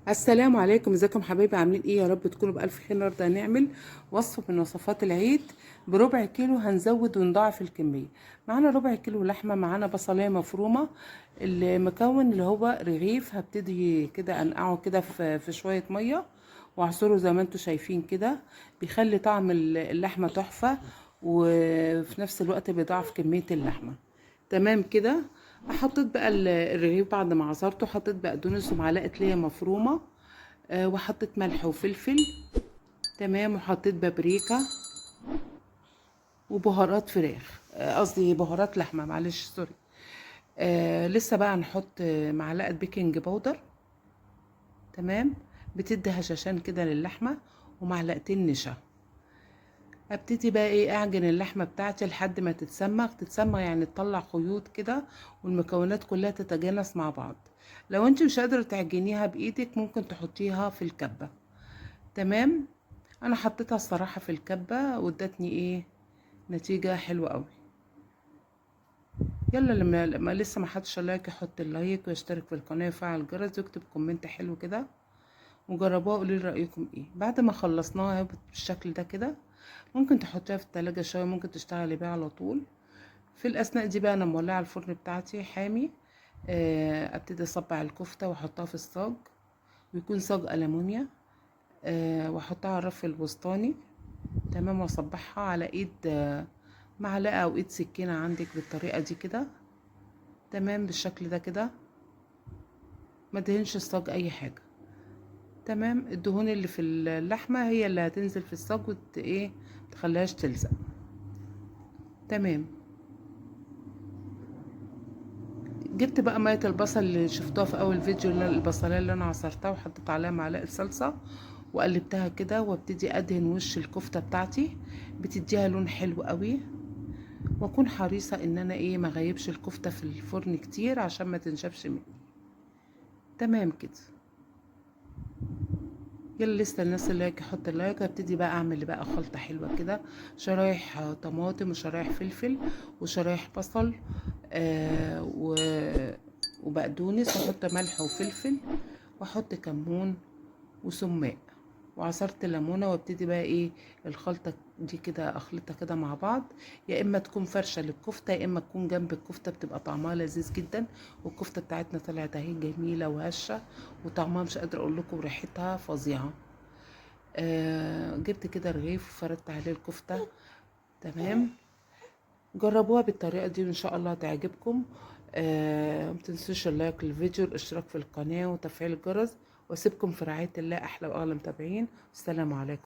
السلام عليكم، ازيكم حبايبي؟ عاملين ايه؟ يا رب تكونوا بالف خير. النهارده هنعمل وصفه من وصفات العيد بربع كيلو، هنزود ونضاعف الكمية. معانا ربع كيلو لحمه، معانا بصلايه مفرومه، المكون اللي هو رغيف. هبتدي كده انقعه كده في شوية مية واعصره زي ما انتم شايفين كده، بيخلي طعم اللحمة تحفة، وفي نفس الوقت بيضاعف كمية اللحمة. تمام كده. حطيت بقى الرغيف بعد ما عصرته، حطيت بقدونس ومعلقة ليا مفرومه، وحطيت ملح وفلفل. تمام. وحطيت بابريكا وبهارات فراخ، قصدي بهارات لحمه، معلش sorry. لسه بقى هنحط معلقه baking powder. تمام. بتدي هشاشان كده للحمه، ومعلقتين نشا. ابتدي بقى ايه، اعجن اللحمة بتاعتي لحد ما تتسمغ، تتسمغ يعني تطلع خيوط كده، والمكونات كلها تتجانس مع بعض. لو انت مش قادرة تعجنيها بايدك ممكن تحطيها في الكبه. تمام. انا حطيتها الصراحة في الكبه وادتني ايه، نتيجة حلوة قوي. يلا لما لسه ما حطش like يحط ال like ويشترك في القناة ويفعل الجرس ويكتب comment حلو كده، وجربوها وقولوا لي رايكم ايه. بعد ما خلصناها بالشكل ده كده، ممكن تحطيها في التلاجة شوية، ممكن تشتغلي بيها على طول. في الاثناء دي بقى انا مولعه الفرن بتاعتي حامي، ابتدي اصبع الكفتة واحطها في الصاج، ويكون صاج ألمونيا، واحطها على الرف الوسطاني. تمام. واصبعها على ايد، معلقه او ايد سكينة عندك بالطريقة دي كده. تمام بالشكل ده كده. ما دهنش الصاج اي حاجة. تمام. الدهون اللي في اللحمة هي اللي هتنزل في الصاج وت ايه، تخليهاش تلزق. تمام. جبت بقى مية البصل اللي شفتوها في اول فيديو، البصلايه اللي انا عصرتها وحطيت عليها معلقه صلصه وقلبتها كده، وابتدي ادهن وش الكفتة بتاعتي، بتديها لون حلو قوي. واكون حريصة ان انا ايه، ما غيبش الكفتة في الفرن كتير عشان ما تنشفش مني. تمام كده. يلا لسه الناس اللي like يحط ال like. هبتدي بقى اعمل بقى خلطه حلوة كده، شرايح طماطم وشرايح فلفل وشرايح بصل، وبقدونس، واحط ملح وفلفل واحط كمون وسماق وعصرت ليمونه، وابتدي بقى ايه الخلطة دي كده اخلطها كده مع بعض. يا اما تكون فرشه للكفته، يا اما تكون جنب الكفتة، بتبقى طعمها لذيذ جدا. والكفته بتاعتنا طلعت اهي جميلة وهشه، وطعمها مش قادرة اقول لكم، ريحتها فظيعة. جبت كده رغيف وفردت عليه الكفتة. تمام. جربوها بالطريقة دي وان شاء الله هتعجبكم. ما تنسوش ال like للفيديو، الاشتراك في القناة وتفعيل الجرس، واسيبكم في رعاية الله. احلى واغلى متابعين. السلام عليكم.